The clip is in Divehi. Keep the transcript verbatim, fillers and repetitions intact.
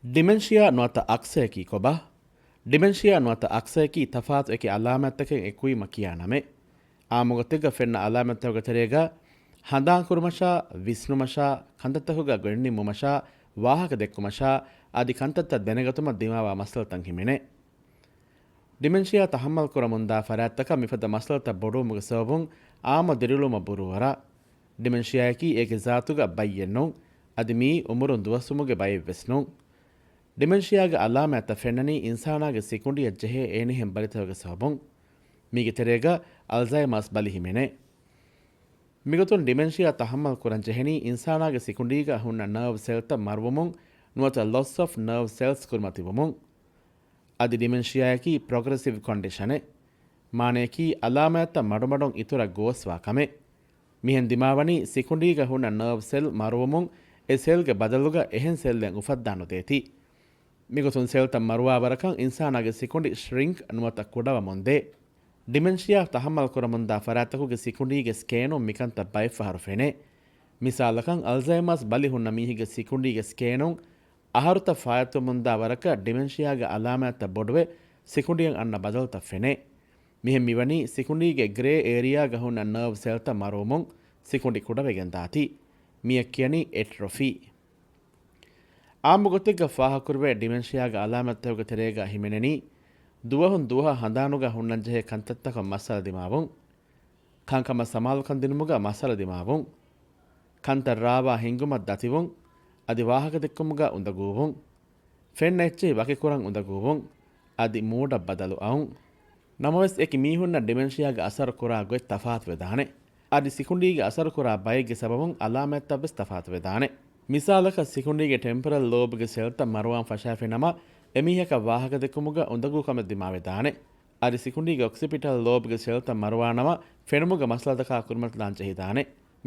ޑިމެންޝިއާ ނުވަތަ އަކްސަޔަކީ ކޮބާ؟ ޑިމެންޝިއާ ނުވަތަ އަކްސަޔަކީ ތަފާތު އެކި އަލާމާތްތަކެއް އެކުވީމަ ކިޔާ ނަމެއް. އާއްމުގޮތެއްގަ ފެންނަ އަލާމާތްތަކުގެ ތެރޭގަ ހަނދާންކުރުމަށާ، ވިސްނުމަށާ، ކަންތައްތަކުގަ ގޮތްނިންމުމަށާ، ވާހަކަ ދެއްކުމަށާ، އަދި ކަންތައްތައް ދެނެގަތުމަށް ދިމާވާ މައްސަލަތައް ހިމެނޭ. ޑިމެންޝިއާ ތަހައްމަލް ކުރަމުންދާ ފަރާތްތަކަށް މިފަދަ މައްސަލަތައް ބޮޑުވުމުގެ ސަބަބުން އާއްމު ދިރިއުޅުމަށް ބުރޫއަރާ. ޑިމެންޝިއާއަކީ އޭގެ ޒާތުގަ ބައްޔެއް ނޫން. އަދި މިއީ އުމުރުން ދުވަސްވުމުގެ ބައެއްވެސް ނޫން. ޑިމެންޝިއާގެ އަލާމާތްތައް ފެންނަނީ އިންސާނާގެ ސިކުނޑިއަށް ޖެހޭ އޭނިހެން ބަލިތަކުގެ ސަބަބުން. މީގެ ތެރޭގަ އަލްޒައިމާސް ބަލި ހިމެނޭ. މިގޮތުން ޑިމެންޝިއާ ތަހައްމަލް ކުރަން ޖެހެނީ އިންސާނާގެ ސިކުނޑީގަ ހުންނަ ނާވް ސެލްތައް މަރުވުމުން ނުވަތަ ލޮސް އޮފް ނާވް ސެލްސް ކުރިމަތިވުމުން. އަދި ޑިމެންޝިއާއަކީ ޕްރޮގްރެސިވް ކޮންޑިޝަނެއް. މާނަޔަކީ އަލާމާތްތައް މަޑުމަޑުން އިތުރަށް ގޯސްވާ ކަމެއް. މިހެން ދިމާވަނީ ސިކުނޑީގަ ހުންނަ ނާވް ސެލް މަރުވުމުން އެ ސެލްގެ ބަދަލުގަ އެހެން ސެލްއެއް އުފައްދާ ނުދޭތީ. މިގޮތުން ސެލްތައް މަރުވާ ވަރަކަށް އިންސާނާގެ ސިކުނޑި ޝްރިންކް ނުވަތަ ކުޑަވަމުންދޭ. ޑިމެންޝިއާ ތަހައްމަލް ކުރަމުންދާ ފަރާތްތަކުގެ ސިކުނޑީގެ ސްކޭނުން މިކަންތައް ބައެއްފަހަރު ފެނޭ. މިސާލަކަށް، އަލްޒައިމާސް ބަލި ހުންނަ މީހެއްގެ ސިކުނޑީގެ ސްކޭނުން އަހަރުތައް ފާއިތުވަމުންދާ ވަރަކަށް ޑިމެންޝިއާގެ އަލާމާތްތައް ބޮޑުވެ، ސިކުނޑިއަށް އަންނަ ބަދަލުތައް ފެނޭ. މިހެން މިވަނީ ސިކުނޑީގެ ގްރޭ އޭރިއާގަ ހުންނަ ނާވް ސެލްތައް މަރުވުމުން ސިކުނޑި ކުޑަވެގެން ދާތީ. މިއަށް ކިޔަނީ އެޓްރޮފީ. އާއްމު ގޮތެއްގަ ފާހަގަކުރެވޭ ޑިމެންޝިއާގެ އަލާމާތްތަކުގެ ތެރޭގަ ހިމެނެނީ، ދުވަހުން ދުވަހަށް ހަނދާނުގަ ހުންނަންޖެހޭ ކަންތައްތަކަށް މައްސަލަ ދިމާވުން، ކަންކަމަށް ސަމާލުކަން ދިނުމުގަ މައްސަލަ ދިމާވުން، ކަންތައް ރާވާ ހިނގުމަށް ދަތިވުން، އަދި ވާހަކަދެއްކުމުގަ އުނދަގޫވުން، ފެންނަ އެއްޗެހި ވަކިކުރަން އުނދަގޫވުން، އަދި މޫޑަށް ބަދަލު އައުން. ނަމަވެސް، އެކި މީހުންނަށް ޑިމެންޝިއާގެ އަސަރު ކުރާ ގޮތް ތަފާތުވެދާނެ. އަދި ސިކުނޑީގެ އަސަރު ކުރާ ބައެއްގެ ސަބަބުން އަލާމާތްތައްވެސް ތަފާތުވެދާނެ. މިސާލަކަށް، ސިކުނޑީގެ ޓެމްޕަރަލް ލޯބްގެ ސެލްތައް މަރުވާން ފަށާފި ނަމަ، އެމީހަކަށް ވާހަކަދެއްކުމުގަ އުނދަގޫކަމެއް ދިމާވެދާނެ. އަދި ސިކުނޑީގެ އޮކްސިޕިޓަލް ލޯބްގެ ސެލްތައް މަރުވާނަމަ، ފެނުމުގެ މައްސަލަތަކާ ކުރިމަތިލާން ޖެހިދާނެ.